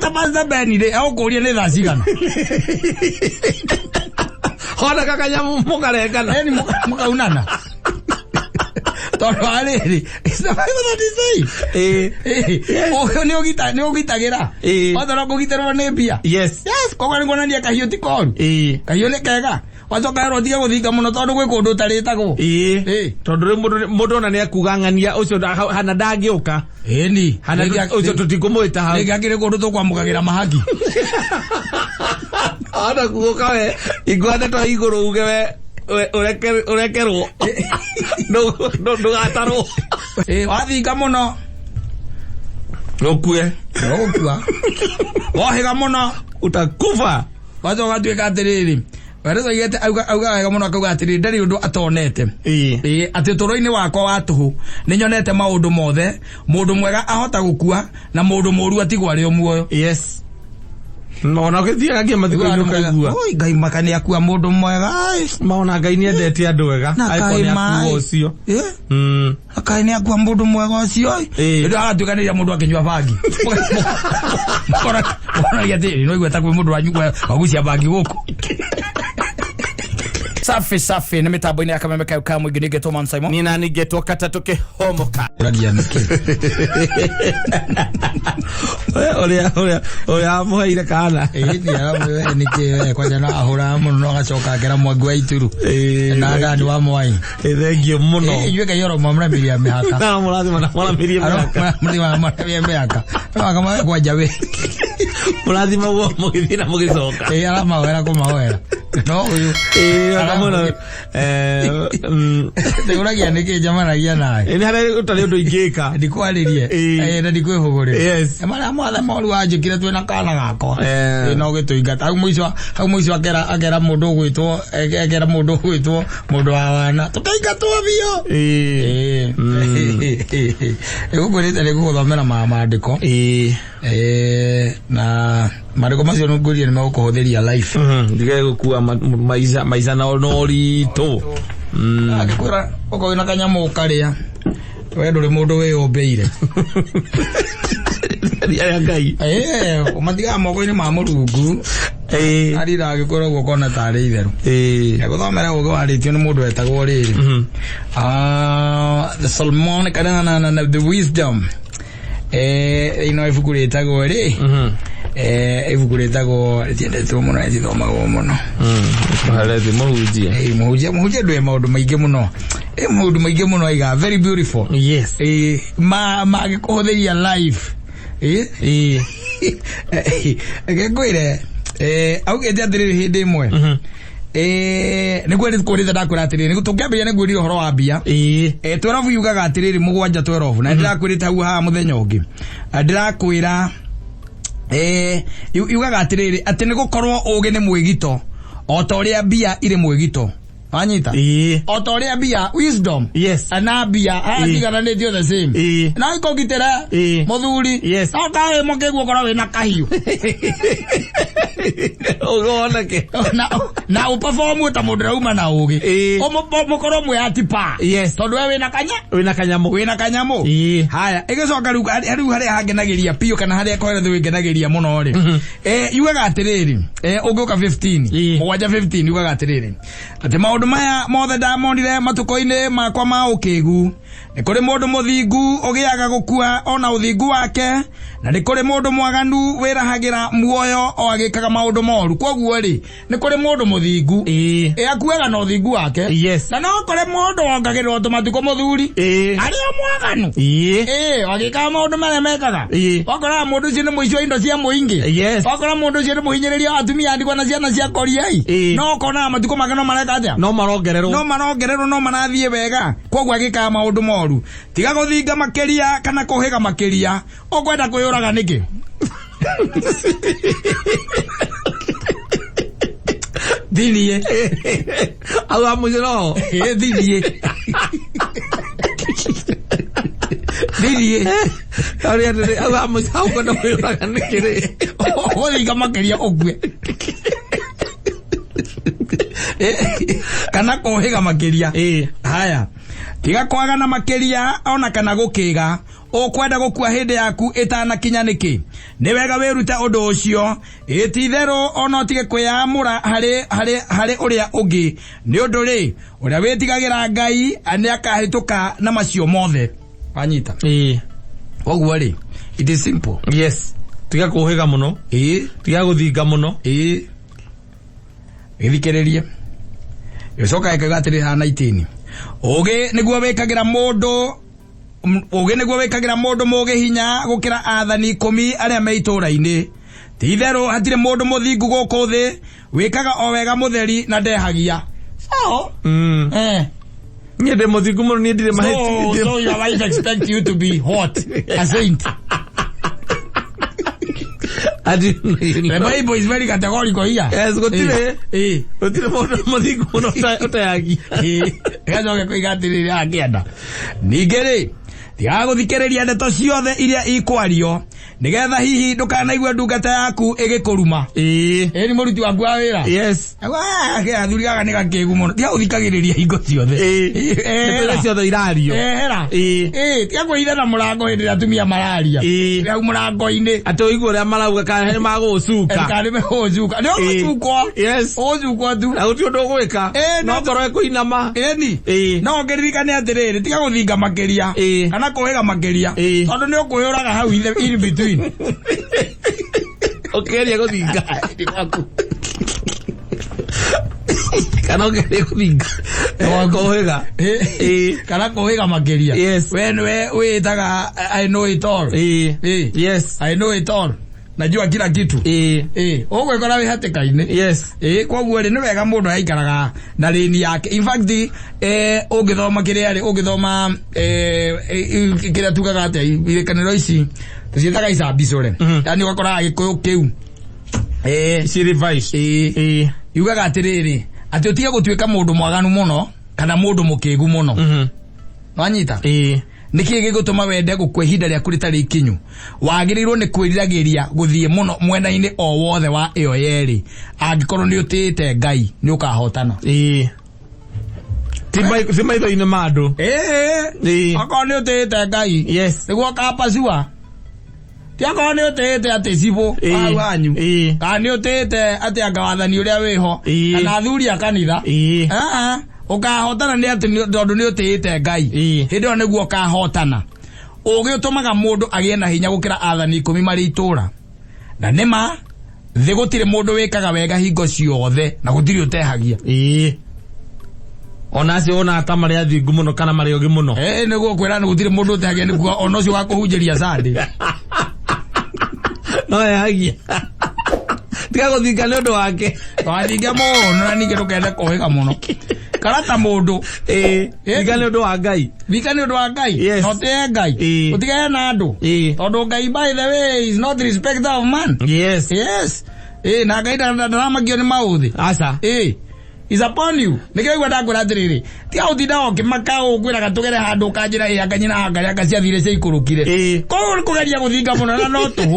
Ũngĩta Pastor Ben rĩ, egũkũria nĩ thaa cigana. Hona kakanyamu mũkarengana. Eni mũkaunana. Tondũ wa rĩrĩ, it's the Bible that is saying. Ĩĩ. Ũyũ nĩ ũgita nĩ ũgitagĩra. Ĩĩ. Wathora kũgitĩrwo nĩ mbia. Yes. Yes, koguo nĩ kuonania kahiũ ti koru. Ĩĩ. Kahiũ nĩ kega. Wacoka werwo ũtige gũthinga mũno tondũ gwĩ kũndũ ũtarĩtagwo. Ĩĩ. Ĩĩ. Tondũ rĩu mũndũ mũndũ ona nĩ akuga ng'ania ũcio hana ndangĩũka. Ĩni. Hana ũcio tũtikũmwĩta hau. Rĩngĩ akĩrĩ kũndũ tũkwamũkagĩra mahaki. Ona kuoka we igua ndeto igũrũ uge we ũrekerwo. Ndũgatarwo. Ĩĩ, wathinga mũno. Ũkue. Ũgũkua. Wohĩga mũno. Utakufa. Wacoka ũgatuĩka atĩrĩrĩ. Wereza oigĩte auga auga wega mũno akauga atĩrĩrĩ ndarĩ ũndũ atonete. Ĩĩ. Ĩĩ, atĩ ũtũũro-inĩ wakwa wa tũhũ nĩ nyonete maũndũ mothe mũndũ mwega ahota gũkua na mũndũ mũũru atigwo arĩ o muoyo. Yes. Ona ũgĩthiaga nginya mathiko-inĩ ũkaigua. Oi, Ngai maka nĩ akua mũndũ mwega. Ai. Maona Ngai nĩ endete andũ ega. Na Angĩkorwo kaĩ nĩ akua maĩ. ũcio. Eh? Kaĩ nĩ akua mũndũ mwega ũcio. Ĩĩ. Rĩu agatuĩkanĩria mũndũ akĩnyua bangi. Mũkoragia atĩrĩrĩ, no igua ta kwĩ mũndũ wanyua wagucia bangi gũkũ. Safi safi nĩ mĩtambo-inĩ ya kameme kayo ka mũingĩ nĩngetwo Man Simon. Niĩ nani ngetwo katatũ kĩhomoka. Ũragia nĩkĩ? Ũrĩa ũrĩa ũrĩa amũheire kana. Ĩĩ ni aramwĩra nĩkĩ we kwanja no ahũraga mũno no agacoka akera mwangi wa ituru. Ĩĩ. Na ngani wa mwai. Ĩĩ, thengiũ mũno. Ĩĩ, inyuĩ Ngai oro mwamũramĩria mĩhaka. Na mũrathima na mũramĩrie mĩhaka. Mũramĩria mĩhaka. No akamahe kwanja we. Mũrathima guo mũgĩthiĩ na mũgĩcoka. Ĩĩ aramahoera kũmahoera. No ũyũ. Ĩĩ, ona mũno. Eh, Ndĩũragia nĩkĩ njamanagia nawe. Ĩĩ, nĩ harĩa ũtarĩ ũndũ ingĩka. Ndikwarĩrie. Ĩĩ. Ĩĩ, na ndikwĩhũgũrĩra. Yes. Na marĩa mothe moru wanjĩkire twĩna kana gakwa. Eh. Ĩĩ, no gĩtũingata. Hau mũico hau mũico akera akera mũndũ ũgwĩtwo akera mũndũ ũgwĩtwo mũndũ wa wana. Tũkaingatwo biũ. Ĩĩ. Ĩĩ. Ĩgũkwĩrĩte nĩ ngũgũthomera ma maandĩko. Ĩĩ. Ĩĩ, na maandĩko macio nĩ ngwĩrire nĩ megũkũhũthĩria life. Ndige gũkua maica maica na ũritũ. Angĩkwĩra okorwo wĩna kanyamũ ũkarĩa we ndũrĩ mũndũ wĩyũmbĩire. Ria Ngai. Ĩĩ, ũmatigaga moko-inĩ ma Mũrungu. Ĩĩ. Arira agĩkwĩra ũguo ũkona tarĩ itherũ. Ĩĩ. Gũthomera ũgĩ warĩtio nĩ mũndũ wetagwo rĩrĩ. Ah, the Solomonic kana na, na, na, the wisdom. Eh, ino ibuku rĩtagwo rĩ. Eh, ibuku rĩtagwo rĩtiendetwo mũno rĩtithomagwo mũno. Hareti mũhunjia. Eh, mũhunjia mũhunjia ndwĩ maũndũ maingĩ mũno. Eh, maũndũ maingĩ mũno aiga very beautiful. Yes. Eh, ma mangĩkũhũthĩria life. Eh, Ĩĩ. reke ngwĩre eh, augĩte atĩrĩrĩ hĩndĩ ĩmwe Eh, nĩguo nĩkũrĩte ndakwĩra atĩrĩrĩ tũngĩambĩrĩria nĩ ngwĩrire ũhoro wa mbia Ĩĩ. Eh, twerobu yugaga atĩrĩrĩ mũgwanja twerobu na ndĩrakwĩrĩte hau haha mũthenya ũngĩ Ah, ndĩrakwĩra eh, yugaga atĩrĩrĩ atĩ nĩ gũkorwo ũgĩ nĩ mwĩgito o ta ũrĩa mbia irĩ mwĩgito wanyita Ĩĩ. o ta ũrĩa mbia wisdom Yes. na mbia Ĩĩ. atigananĩtio the same Ĩĩ. na ikũgitĩra Ĩĩ. mũthuri Yes. no kaĩ mũkĩguo korwo wĩna kahiũ Ũgonake. na na ũperform ta mũndũ ũrauma na ũgĩ Ĩĩ. Mũkorwo mwĩ atipa Yes. tondũ we wĩna kanya Wĩna kanyamũ. wĩna kanyamũ Ĩĩ. haya ĩgĩcoka rĩu rĩu harĩa hangenagĩria biũ kana harĩa koheretho ĩngenagĩria mũno rĩ eh, yugaga atĩrĩrĩ eh, ũngĩũka 15 Ĩĩ. mũgwanja 15 yugaga atĩrĩrĩ atĩ maũndũ maya mothe ndamonire matukũ-inĩ makwa ma ũkĩgu nĩ kũrĩ mũndũ mũthingu ũgĩaga gũkua ona ũthingu wake na nĩ kũrĩ mũndũ mwaganu wĩrahagĩra muoyo o agĩkaga maũndũ moru koguo rĩ nĩ kũrĩ mũndũ mũthingu Ĩĩ. ĩ akuaga na ũthingu wake Yes. na no kũrĩ mũndũ wongagĩrĩrwo tũmatukũ mũthuri Ĩĩ. arĩ o mwaganu Ĩĩ. ĩĩ agĩkaga maũndũ marĩa mekaga Ĩĩ. wakoraga mũndũ ũcio nĩ mũici wa indo cia mũingĩ Yes. wakora mũndũ ũcio nĩ mũhinyĩrĩria wa atumia a ndigwa na ciana cia koriai Ĩĩ. no ũkonaga matukũ make no mareka atĩa No marongererwo. no marongererwo no marathiĩ wega koguo agĩkaga maũndũ moru tiga gũthinga makĩria kana kũhĩga makĩria ũkwenda kwĩyũraga nĩkĩ thinie Au amũico no. Ĩ, thinie thinie Ũrĩa atĩrĩ, au amũico hau kwenda kwĩyũraga nĩkĩ rĩ? ũthinga makĩria ũkue kana kũhĩga makĩria Ĩĩ. haya tiga kwagana makĩria ona kana gũkĩga Ũkwenda gũkua hĩndĩ yaku ĩtanakinya nĩkĩ? Nĩ wega wĩrute ũndũ ũcio. Ĩ ti-itherũ o na ũtige kwĩyamũra harĩ, harĩ, harĩ ũrĩa ũngĩ, nĩ ũndũ-rĩ, ũrĩa wĩtigagĩra Ngai nĩakahĩtũka na macio mothe. Wanyita? Ĩĩ. Koguo-rĩ, it is simple. Yes. Tiga kũhĩga mũno. Ĩĩ. Tiga gũthinga mũno. Ĩĩ. Gĩthikĩrĩrie. Gĩcoka gĩkauga atĩrĩ haha 19. Ũũgĩ nĩguo wĩkagĩra mũndũ ũũgĩ nĩguo wĩkagĩra mũndũ mũũgĩ hinya gũkĩra aathani ikũmi arĩa me itũũra-inĩ. Ti-itherũ hatirĩ mũndũ mũthingu gũkũ thĩ wĩkaga o wega mũtheri na ndehagia. So, Niĩ ndĩ mũthingu mũno, niĩ ndirĩ mahĩtia. So your wife expect you to be what? A saint. Ati, The Bible is very categorical here. Yes, gũtirĩ. Gũtirĩ mũndũ mũthingu mũno ũtehagia. Gacoke koiga atĩrĩrĩ akĩenda. Ningĩ rĩ, tigaga gũthikĩrĩria ndeto ciothe iria ikwario, nĩgetha hihi ndũkanaigue ndungata yaku ĩgĩkũruma. Ĩĩ. Ĩĩ nĩ mũruti waku wa wĩra. Yes. Athuri gaka nĩ gakĩgu mũno. Tiga gũthikagĩrĩria hingo ciothe. Ĩĩ. Ndeto iria ciothe irario. Ehera. Ĩĩ. Ĩĩ, tiga kwĩhitha na mũrango hĩndĩ ĩrĩa atumia mararia. Ĩĩ. Hau mũrango-inĩ. Atĩ ũigue ũrĩa marauga kana nĩ magũgũcuka. Kana nĩ megũgũcuka. Nĩ Ĩĩ. ũgũcukwo. Yes. Ũgũcukwo tu. Na gũtirĩ ũndũ ũgwĩka. Ĩĩ, No ngoro ĩkũinama. Ĩni. Ĩĩ. No ũngĩririkane atĩrĩrĩ, tiga gũthinga makĩria. Ĩĩ. Kana kũhĩga makĩria. Ĩĩ. Tondũ nĩ ũkwĩyũraga hau in between. Ũkĩgeria gũthinga. Kana ũkĩgeria gũthinga. Kũhĩga. Ĩĩ. Kana kũhĩga makĩria. Yes. We nĩwe wĩtaga I know it all. Ĩĩ. Ĩĩ. Yes. I know it all. Najua kila kitu. Ĩĩ. Ĩĩ. Ũgwĩkora wĩ hatĩka-inĩ. Yes. Ĩĩ, koguo rĩ nĩ wega mũndũ aikaraga na rĩni yake. In fact, ũngĩthoma kĩrĩa rĩ, ũngĩthoma kĩrĩa tugaga atĩa, irĩkanĩro ici tũciĩtaga icambicũre. Yaani ũgakora Gĩkũyũ kĩu. Ici revised. Ĩĩ. Ĩĩ. Yugaga atĩrĩrĩ, atĩ ũtige gũtuĩka mũndũ mwaganu mũno kana mũndũ mũkĩgu mũno. Wanyita? Ĩĩ. Nĩkĩ gĩgũtũma wende gũkua ihinda rĩaku rĩtarĩ ikinyu? Wagĩrĩirwo nĩ kwĩriragĩria gũthiĩ mũno mwena-inĩ o wothe wa ĩyo yerĩ. Angĩkorwo nĩ ũtĩĩte Ngai, nĩ ũkahotana. Ĩĩ. Ti maitho-inĩ ma andũ. Ĩĩ. Ĩĩ. Okorwo nĩ ũtĩĩte Ngai, Yes. nĩguo ũkapacua. Ti okorwo nĩ ũtĩĩte atĩ cibũ Ĩĩ. hau hanyu. Ĩĩ. Kana nĩ ũtĩĩte atĩ anga wathani ũrĩa wĩho. Ĩĩ. Kana athuri a kanitha. Ĩĩ. Aa, ũkahotana nĩ atĩ tondũ nĩ ũtĩĩte Ngai. Ĩĩ. Hĩndĩ ĩyo nĩguo ũkahotana. Ũũgĩ ũtũmaga mũndũ agĩe na hinya gũkĩra athani ikũmi marĩ itũũra. Na nĩ ma, thĩ gũtirĩ mũndũ wĩkaga wega hingo ciothe na gũtirĩ ũtehagia. Ĩĩ. Ona acio wonaga ta marĩ athingu mũno kana marĩ ogĩ mũno. Ĩĩ, nĩguo kwĩra nĩ gũtirĩ mũndũ ũtehagia nĩ kuga ona ũcio wa kũhunjĩria Sunday. No ehagia. Tiga gũthinga nĩ ũndũ wake. Ndũgathinge mũno na ningĩ ndũkende kũhĩga mũno. Karata mũndũ. Ĩĩ. Thinga nĩ ũndũ wa Ngai. Thinga nĩ ũndũ wa Ngai. Yes. Na ũtĩe Ngai. Ĩĩ. Ũtigane na andũ. Ĩĩ. Tondũ Ngai by the way is not respecter of man. Yes. Yes. Ĩĩ, na Ngai ndaramakio nĩ maũthĩ. Aca. Ĩĩ. Is upon you. Nĩkĩo igua ndakwĩra atĩrĩrĩ, tiga gũtinda ũkĩmaka ũkwĩraga tũgere handũ ũkanjĩra ĩ anga nyina anga anga ciathire ciaikũrũkire. Ĩĩ. Koguo nĩ kũgeria gũthinga mũno na no tũhũ.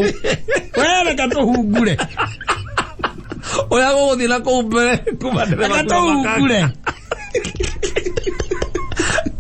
We reke tũhungure. Ũrĩa gũgũthiĩ na kũu mbere kuma Reke tũhungure.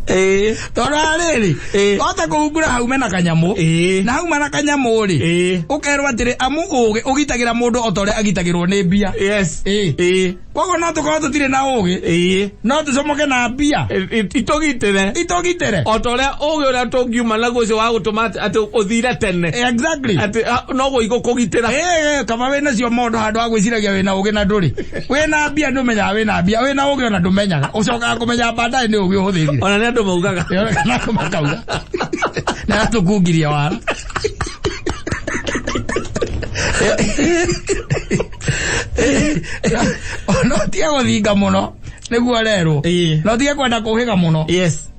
Ĩĩ. Tondũ rĩrĩ, Ĩĩ. wahota kũhungura haume na kanyamũ. Ĩĩ. Na hauma na kanyamũ rĩ, Ĩĩ. ũkerwo atĩrĩ amu ũgĩ ũgitagĩra mũndũ o ta ũrĩa agitagĩrwo nĩ mbia. Yes. Ĩĩ. Ĩĩ. Koguo no tũkorwo tũtirĩ na ũgĩ, Ĩĩ. no tũcomoke na mbia. Itũgitĩre. Itũgitĩre. O ta ũrĩa ũgĩ ũrĩa tũngiuma naguo ũcio wa gũtũma atĩ ũthire tene. Exactly. Atĩ noguo igũkũgitĩra. Ĩĩ, kaba wĩna cio mondo handũ ha gwĩciragia wĩna ũgĩ na ndũrĩ. Wĩna mbia nĩ ũmenyaga wĩna mbia, wĩna ũgĩ ona ndũmenyaga. Ũcokaga kũmenya baadaye nĩ ũgĩ ũhũthĩrire. Ona nĩ andũ maugaga. Kana andũ makauga. Na atũkungirie wara. No tige gũthinga mũno nĩguo rerwo. Ĩĩ. No tige kwenda kũhĩga mũno. Yes.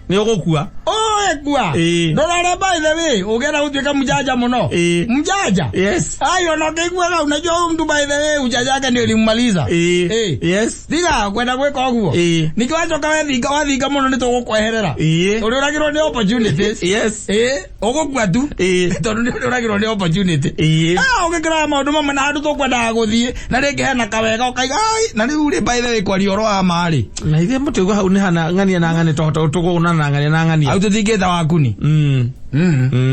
Nĩ ũgũkua. Oe kua. Ĩĩ. Ndũrore by the way, ũngĩenda gũtuĩka mjanja mũno. Ĩĩ. Mjanja. Yes. Ayo no ngĩiguaga unajua huyu mtu by the way ujanja yake ndio ilimmaliza. Ĩĩ. Ĩĩ. Yes. Tiga kwenda gwĩka ũguo. Ĩĩ. Ningĩ wacoka wethinga wathinga mũno nĩ tũgũkweherera. Ĩĩ. Ũrĩũragĩrwo nĩ opportunities. Yes. Ĩĩ. Ũgũkua tu. Ĩĩ. Tondũ nĩ ũrĩũragĩrwo nĩ opportunity. Ĩĩ. Ah, ũgĩkĩraga maũndũ mamwe na handũ tũkwendaga gũthiĩ na rĩngĩ hena kawega ũkaiga ai na rĩu rĩ by the way kwaria ũhoro wa ma rĩ. Na ithuĩ mũtĩ hau nĩ hana ng'ania na ng'ania tohota tũgũna na ng'ania na ng'ania. Hau tũtingĩtĩkĩra Ũngĩta wakuni.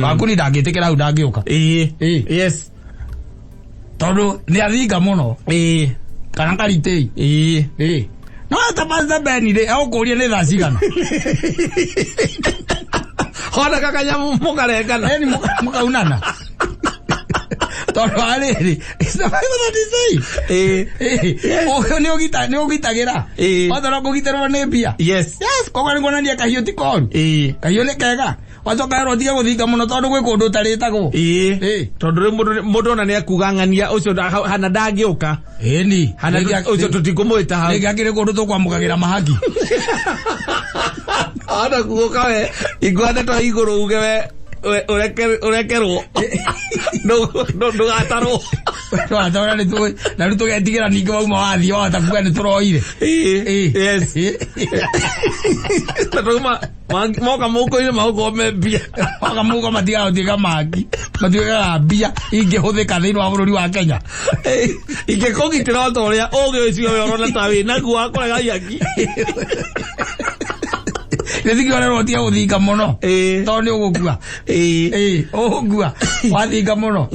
Wakuni ndangĩtĩkĩra hau, ndangĩũka. Ĩĩ. Tondũ nĩ athinga mũno. Kana karitĩi. Ĩĩ. No ta Pastor Ben rĩ, egũkũria nĩ thaa cigana. Hona kakanyamu mũkarengana. Ĩni mũkaunana. Tondũ wa rĩrĩ, it's the Bible that is saying. Ĩĩ. Nĩ ũgita nĩ ũgitagĩra. Wathora kũgitĩrwo nĩ mbia. Yes, koguo nĩ kuonania kahiũ ti koru. Kahiũ nĩ kega. Wacoka werwo ũtige gũthinga mũno tondũ gwĩ kũndũ ũtarĩtagwo. Ĩĩ. Tondũ rĩu mũndũ ona nĩ akuga ng'ania ũcio hana ndangĩũka. Ĩni. Hana ũcio tũtikũmwĩta hau. Rĩngĩ akĩrĩ kũndũ tũkwamũkagĩra mahaki. Ona kuoka we ingwa ndeto igũrũ uge we ũrekerwo ndũgatarwo. Twatwara nĩ tũĩ na rĩu tũgetigĩra ningĩ wauma wathiĩ wahota kuga nĩ tũroire. Ĩĩ. Yes. Na twauma moka mũhuko-inĩ magũkorwo me mbia. Moka mũhuko matigaga gũtuĩka mangĩ, matuĩkaga mbia ingĩhũthĩka thĩinĩ wa bũrũri wa Kenya. Ingĩkũgitĩra o ta ũrĩa ũgĩ ũcio we ũrona ta wĩ naguo wa kũrega ihaki. Gĩthigi ũrerwo ũtige gũthinga mũno. Tondũ nĩ ũgũkua. Ĩĩ, ũgũkua. Wathinga mũno.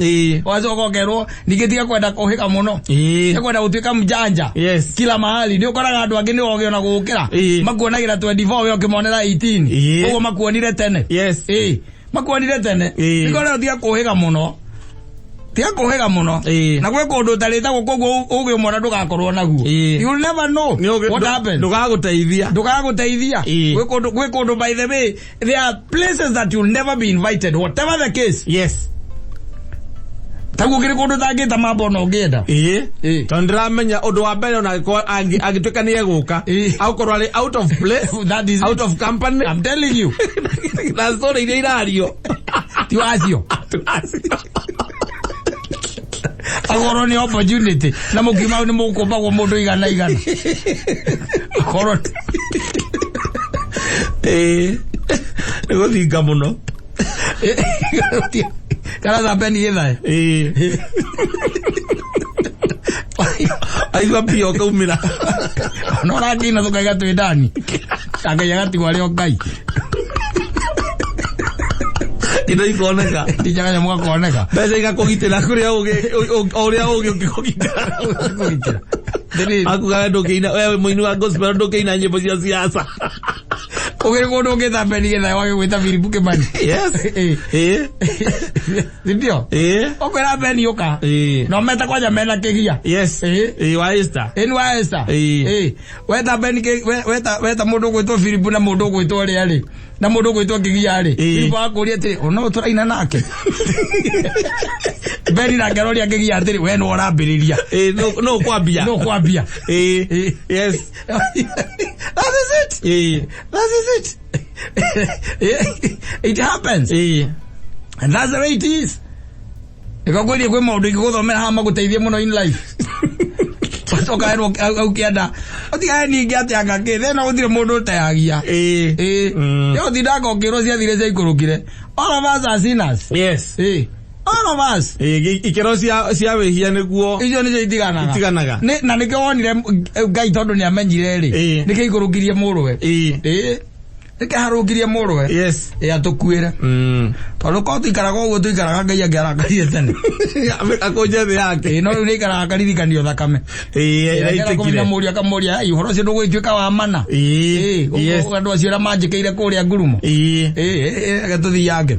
Wacoka ũkerwo ningĩ tiga kwenda kũhĩga mũno. Tiga kwenda gũtuĩka mjanja. Kila mahali. Nĩ ũkoraga andũ angĩ nĩ ogĩ ona gũgũkĩra. Makuonagĩra 24 we ũkĩmonera 18. Ũguo makuonire tene. Ĩĩ. Makuonire tene. Nĩkĩo ũrerwo tiga kũhĩga mũno. Tiga kũhĩga mũno. Na gwĩ kũndũ ũtarĩtagwo koguo ũgĩ ũmwe ona ndũgakorwo naguo. You will never know what happens. Ndũgagũteithia. Ndũgagũteithia. Gwĩ kũndũ gwĩ kũndũ, by the way, there are places that you'll never be invited, whatever the case. Taguo kĩrĩ kũndũ ũtangĩta mambo ona ũngĩenda. Ĩĩ. Tondũ ndĩramenya ũndũ wa mbere ona angĩkorwo angĩtuĩka nĩ egũka, agũkorwo arĩ out of place, That is out of company. I'm telling you. Na story iria irario ti wacio. Akorwo nĩ opportunity na mũkiuma nĩ mũkũmbagwo mũndũ igana igana. Akorwo Ĩĩ, nĩ gũthinga mũno. Kana thambeni gĩthae. Ĩĩ, aigua mbia ũkaumĩra. Ona ũrakĩina tũkaiga twĩ ndani. Ngai agatigwo arĩ o Ngai. Indo ikoneka. Ndijaga nyamũ gakoneka. Mbeca igakũgitĩra kũrĩa ũgĩ o ũrĩa ũgĩ ũngĩkũgitĩra. Kũgitĩra. Ndĩrĩ Akuga we ndũngĩina, we mũini wa gospel ndũngĩina nyĩmbo cia siasa. Ũgĩrĩ kũndũ ũngĩta Beni gĩthae wagĩgwĩta Philip Kimani. Yes. Ĩĩ. Sindio? Ĩĩ. Ũkwĩra Beni ũka. No meta kwanja mena kĩgia. Ĩĩ. Ĩĩ, wa Esther. Ĩni wa Esther. Ĩĩ. Ĩĩ. Weta Beni weta weta mũndũ ũgwĩtwo Philip na mũndũ ũgwĩtwo ũrĩa rĩ. Na mũndũ ũgwĩtwo kĩgia rĩ. Philip akũria atĩrĩ, "Ona tũraina nake." Beni nake aroria kĩgia atĩrĩ, "We nĩwe ũrambĩrĩria." Ĩĩ, no kwambia. No kwambia. Ĩĩ. Ĩĩ. Yes. That is it. Ĩĩ. That is it. It happens. Ĩĩ. And that's the way it is. Nĩkakwĩrie kwĩ maũndũ ingĩgũthomera haha magũteithie mũno in life. Wacoka werwo au kĩanda. Ũtigae ningĩ atĩ anga kĩ thĩna gũtirĩ mũndũ ũteagia. Ĩĩ. Ĩĩ. Ĩyo ũtindaga ũkĩrwo ciathire ciaikũrũkire. All of us are sinners. Yes. Ĩĩ. All of us. Ĩĩ, ikĩro cia wĩhia nĩguo Icio nĩcio itiganaga. Itiganaga. Na nĩkĩo wonire Ngai tondũ nĩ amenyire rĩ. Nĩkĩo ikũrũkirie mũrũwe. Ĩĩ. Ĩĩ. Nĩkĩo harũkirie mũrũwe. Yes. Ĩĩ, atũkuĩre. Tondũ korwo tũikaraga ũguo tũikaraga Ngai angĩarakarire tene. Akũnje thĩ yake. Ĩĩ, no rĩu nĩ aikaraga akaririkanio thakame. Ĩĩ, Ĩĩ, ĩraitĩkire. mũriũ akamũria, "Ai, ũhoro ũcio ndũgũgĩtuĩka wa mana." Ĩĩ. Ĩĩ, Yes. andũ acio arĩa manjĩkĩire kũrĩa ngurumo. Ĩĩ. Ĩĩ, ĩĩ, reke tũthiange.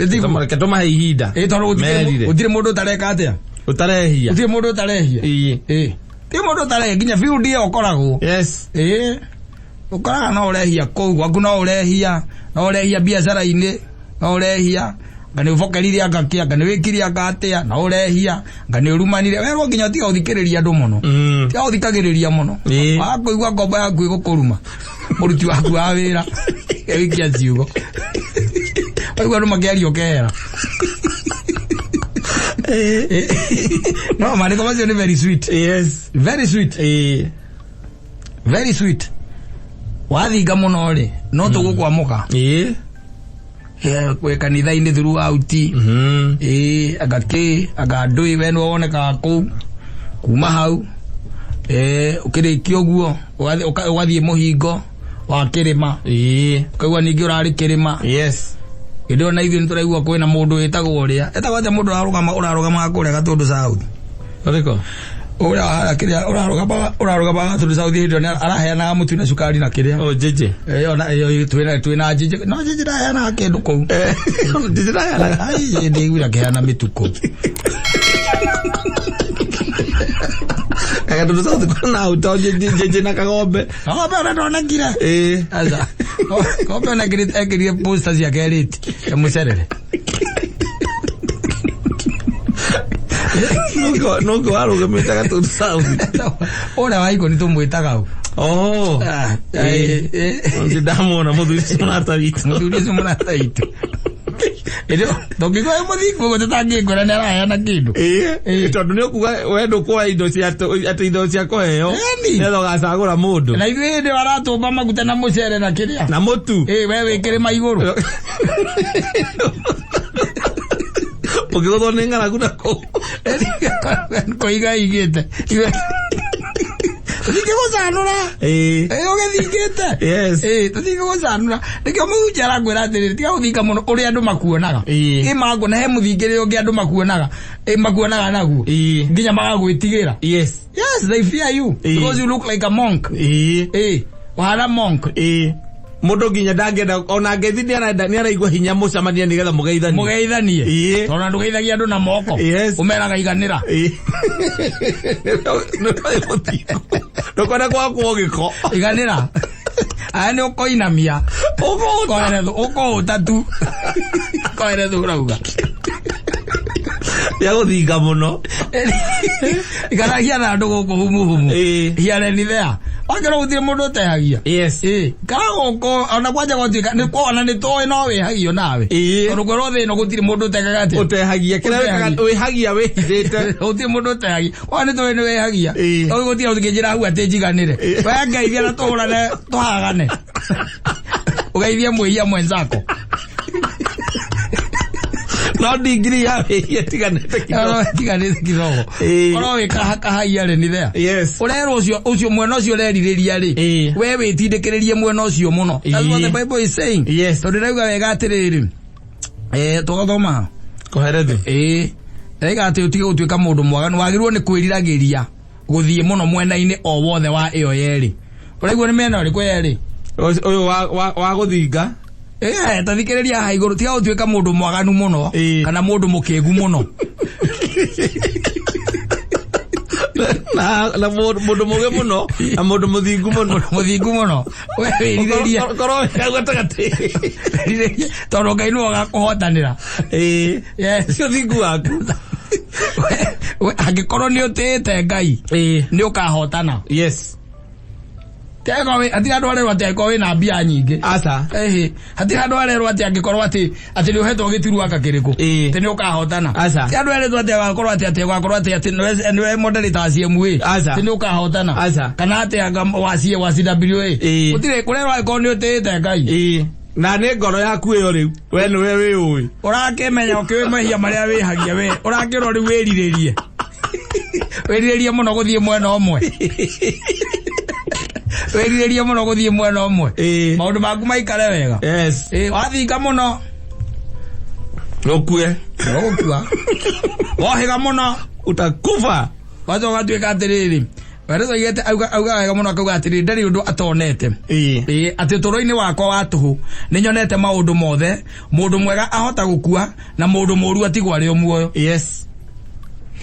Ĩtiguo. Reke tũmahe ihinda. Ĩĩ, tondũ Merire. gũtirĩ mũndũ ũtareka atĩa? Ũtarehia. Gũtirĩ mũndũ ũtarehia. Ĩĩ. Ĩĩ. Gũtirĩ mũndũ ũtarehia nginya field ĩyo ũkoragwo. Yes. Ĩĩ. Ũkoraga no ũrehia kũu gwaku, no ũrehia, no ũrehia biacara-inĩ, no ũrehia anga nĩ ũbokerire, anga kĩ, anga nĩ wĩkire, anga atĩa, no ũrehia, anga nĩ ũrumanire. Werwo nginya tiga gũthikĩrĩria andũ mũno. Tiga gũthikagĩrĩria mũno. Wakũigua ngombo yaku ĩgũkũruma, mũruti waku wa wĩra ĩgĩikia ciugo, waigua andũ makĩaria ũkehera. No maandĩko macio nĩ very sweet. Yes. Very sweet. Ĩĩ. Very sweet. Wathinga mũno rĩ, no tũgũkwamũka. Ĩĩ. Kwĩ kanitha-inĩ throughout. Ĩĩ, anga kĩ, anga ndũĩ, we nĩwe wonekaga kũu kuma hau. Ũkĩrĩkia ũguo ũgathiĩ mũhingo. Wa kĩrĩma. Ĩĩ. Ũkaigua ningĩ ũrarĩ kĩrĩma. Yes. Hĩndĩ ĩyo na ithuĩ nĩtũraigua kwĩna mũndũ wĩtagwo ũrĩa. Etagwo atĩa mũndũ ũrarũgama ũrarũgamaga kũrĩa Gatũndũ South? Ũrĩkũ? Ũrĩa wa kĩrĩa ũrarũgamaga ũrarũgamaga Gatũndũ South hĩndĩ ĩyo nĩ araheanaga mũtu na cukari na kĩrĩa. O jeje. Ĩyo na ĩyo twĩna twĩna Njĩnjĩ no Njĩnjĩ ndaheanaga kĩndũ kũu. Jeje ndaheanaga. Ai ndĩiguire akĩheana mĩtu kũu. Gatũndũ South kwĩna auto jeje jeje na kagombe. Kagombe ona ndonekire. Ĩĩ. Aca. Kagombe ona ekĩrire poster ciake rĩti ya mũcerere. Nũngĩ warũgamĩte Gatũndũ South. Ũrĩa wa ikoni tũmwĩtaga ũ. Oh. Ah, eh, eh. Nĩ ndamuona mũthuri ũcio mũrata witũ. Mũthuri ũcio mũrata witũ. Ĩndĩ tũngĩkorwo wĩ mũthingu ũguo tũtangĩkwĩra nĩ araheana kĩndũ. Ĩĩ, tondũ nĩ ũkuga we ndũkuoya indo cia atĩ indo cia kũheo Ĩni. nĩgetha ũgacagũra mũndũ Na ithuĩ hĩndĩ ĩyo aratũmba maguta na mũcere na kĩrĩa. na mũtu. Ĩ we wĩ kĩrĩma igũrũ. Ũkĩgũthwo nĩ ng'aragu na kũu. Kũiga igĩte. Tũtingĩgũcanũra. Ĩĩ. Ĩ ũgĩthingĩte. Yes. Ĩ tũtingĩgũcanũra. Nĩkĩo mũhunjia arakwĩra atĩrĩrĩ tiga gũthinga mũno ũrĩa andũ makuonaga. Ĩĩ. Ĩ makuona he mũthingĩrĩre ũngĩ andũ makuonaga. Ĩ makuonaga naguo. Ĩĩ. Nginya magagwĩtigĩra. Yes. Yes, they fear you Ĩĩ. because you look like a monk. Ĩĩ. Ĩ ũhana monk. Ĩĩ. Mũndũ nginya ndangĩenda ona ngeithi nĩarenda nĩaraigua hinya mũcemanie nĩgetha mũgeithanie. Mũgeithanie. Ĩĩ. Tondũ ndũgeithagia andũ na moko. Yes. Ũmeraga iganĩra. Ĩĩ. Nĩ mũthingu. Ndũkwenda gwakwo gĩko. Iganĩra. Aya nĩ ũkoinamia. Ũkũũta. Koere ũkũũta tu. Koere thu ũrauga. Nĩagũthinga mũno. Ikaragia na andũ gũkũ humu humu. Ĩĩ. Hiareni there. Wakĩrwo gũtirĩ mũndũ ũtehagia. Yes. Ĩĩ. Ikara gũkũ ona kwanja gwatuĩka nĩ ona nĩ tũĩ no wĩhagio nawe. Ĩĩ. Tondũ kwĩrwo thĩ ĩno gũtirĩ mũndũ ũtekaga atĩa. Ũtehagia kĩrĩa wĩkaga wĩhagia wĩhithĩte. Gũtirĩ mũndũ ũtehagia. Ona nĩ tũĩ nĩ wĩhagia. Ĩĩ. Tondũ gũtirĩ ũngĩnjĩra hau atĩ njiganĩre. We ngeithia na tũhũrane tũhagane. Ũgeithie mwĩhia mwenzako. No ndigiri ya wĩhia tiganĩte kidogo. Tiganĩte kidogo. Ĩĩ. Korwo wĩ kahaia rĩ nĩ there. Yes. Ũrerwo ũcio ũcio mwena ũcio ũrerirĩria rĩ. Ĩĩ. We wĩtindĩkĩrĩrie mwena ũcio mũno. That's what the Ĩĩ. Bible is saying. Yes. Tondũ ĩrauga wega atĩrĩrĩ. Eh, tũgathoma. Kũherethu. Ĩĩ. Ĩrauga atĩ ũtige gũtuĩka mũndũ mwaganu wagĩrĩirwo nĩ kwĩriragĩria gũthiĩ mũno mwena-inĩ o wothe wa ĩyo yerĩ. Ũraigua nĩ mĩena ĩrĩkũ yerĩ? Ũyũ wa wa wa gũthinga. Eh, ta thikĩrĩria haha igũrũ tiga gũtuĩka mũndũ mwaganu mũno Ĩĩ. kana mũndũ mũkĩgu mũno. Na na mũndũ mũgĩ mũno na mũndũ mũthingu mũno. Mũthingu mũno. We wĩrirĩrie. Korwo wĩ hau gatagatĩ. Wĩrirĩrie tondũ Ngai nĩwe ũgakũhotanĩra. Ĩĩ. Yes. Ũcio ũthingu waku. We angĩkorwo nĩ ũtĩĩte Ngai Ĩĩ. nĩ ũkahotana. Yes. Hatirĩ handũ harerwo atĩ angĩkorwo wĩna mbia nyingĩ. Aca. Ĩhĩ, hatirĩ handũ harerwo atĩ angĩkorwo atĩ atĩ nĩ ũhetwo gĩturwa anga kĩrĩkũ. Ĩĩ. Atĩ nĩ ũkahotana. Aca. Ti handũ herĩtwo atĩ agakorwo atĩ atĩ ũgakorwo atĩ atĩ nĩwe nĩwe moderator wa CMA. Aca. Atĩ nĩ ũkahotana. Aca. Kana atĩ anga wa C wa CWA. Ĩĩ. Gũtirĩ kũrerwo angĩkorwo nĩ ũtĩĩte Ngai. Ĩĩ. Na nĩ ngoro yaku ĩyo rĩu. We nĩwe wĩũĩ. Ũrakĩmenya ũkĩũĩ mehia marĩa wĩhagia we. Ũrakĩrwo rĩu wĩrirĩrie. Wĩrirĩrie mũno gũthiĩ mwena ũmwe. Wĩrirĩrie mũno gũthiĩ mwena ũmwe. Ĩĩ. Maũndũ maku maikare wega. Yes. Ĩĩ, wathinga mũno Ũkue. ũgũkua. Wohĩga mũno Utakufa. wacoka ũgatuĩka atĩrĩrĩ. Werũ auga auga wega mũno akauga atĩrĩrĩ ndarĩ ũndũ atonete. Ĩĩ. Ĩĩ, atĩ ũtũũro-inĩ wakwa wa tũhũ nĩ nyonete maũndũ mothe mũndũ mwega ahota gũkua na mũndũ mũũru atigwo arĩ o muoyo. Yes.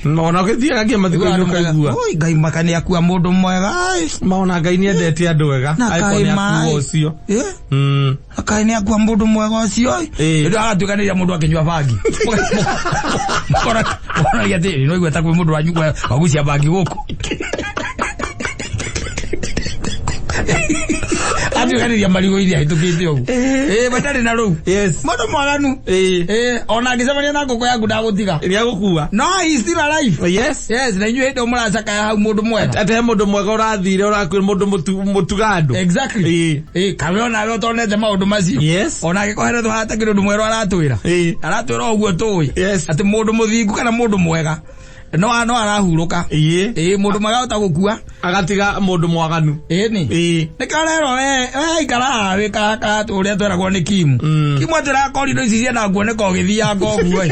Ona ũgĩthiaga nginya mathiko-inĩ ũkaigua. Oi, Ngai maka nĩ akua mũndũ mwega. Ai. Maona Ngai nĩ endete andũ ega. Na Angĩkorwo kaĩ nĩ akua maĩ. ũcio. Ĩ? Mm. Kaĩ nĩ akua mũndũ mwega ũcio. Ĩĩ. Rĩu agatuĩkanĩria mũndũ akĩnyua bangi. Mũkoragia atĩrĩrĩ no igua ta kwĩ mũndũ wanyua wagucia bangi gũkũ. Atuĩkanĩria marigũ-inĩ ahĩtũkĩte ũguo. Ĩĩ, we ndarĩ na rũu. Yes. Mũndũ mwaganu. Ĩĩ. Ĩĩ, ona angĩcemania na ngũkũ yaku ndagũtiga. Nĩ agũkua. No, he is still alive. Yes. Yes, na inyuĩ hĩndĩ ĩyo mũracakaya hau mũndũ mwega. Atĩ he mũndũ mwega ũrathire ũrakuire mũndũ mũtuga andũ. Exactly. Ĩĩ. Ĩĩ, kawe onawe ũtonete maũndũ macio. Yes. Ona angĩkorwo hena hatakĩrĩ ũndũ mwerũ aratwĩra. Ĩĩ. Aratwĩra o ũguo tũĩ. Yes. Atĩ mũndũ mũthingu kana mũndũ mwega. No arahurũka. Ĩĩ. Ĩĩ, mũndũ mwega ahota gũkua. Agatiga mũndũ mwaganu. Ĩni. Ĩĩ. Nĩkĩo rero we ikara haha wĩ ka ũrĩa tweragwo nĩ Kimu. Kimu atwĩraga korido ici ciendaga kuoneka ũgĩthianga ũguo ĩ.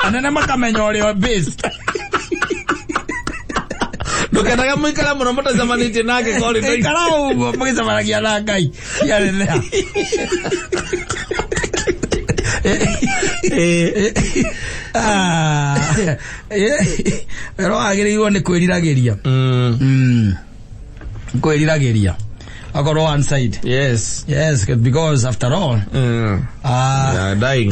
Anene makamenya ũrĩa base. Ndũkendaga mũikare mũno mũtacemanĩtie nake corridor. Ikara ũguo mũgĩcemanagia na Ngai. Ciarethea. Ĩĩ. Ah, wero wagĩrĩirwo nĩ kwĩriragĩria. Kwĩriragĩria. Akorwo one side. Yes. Yes, because after all, Yeah, dying.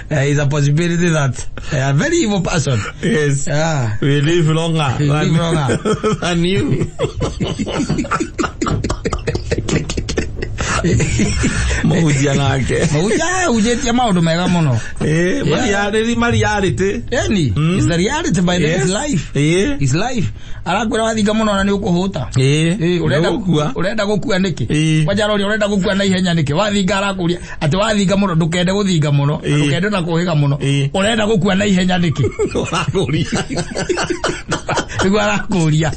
There is a possibility that a very evil person. Yes. Yeah. We live longer We live longer. than you. Mũhunjia nake. Mahunjia ahunjĩtie maũndũ mega mũno. Ĩĩ, mariarĩtĩ. Yani, it's the reality by the Yes. it's life. Ĩĩ. It's life. Arakwĩra wathinga mũno na nĩ ũkũhũta. Ĩĩ. Ĩĩ, ũrenda Nĩũgũkua. Ũrenda gũkua nĩkĩ? Ĩĩ. Kwanja aroria ũrenda gũkua na ihenya nĩkĩ? Wathinga arakũria atĩ wathinga mũno ndũkende gũthinga mũno, na Ĩĩ. ndũkende na kũhĩga mũno. Ĩĩ. Ũrenda gũkua na ihenya nĩkĩ? Ũrakũria. Nĩguo arakũria.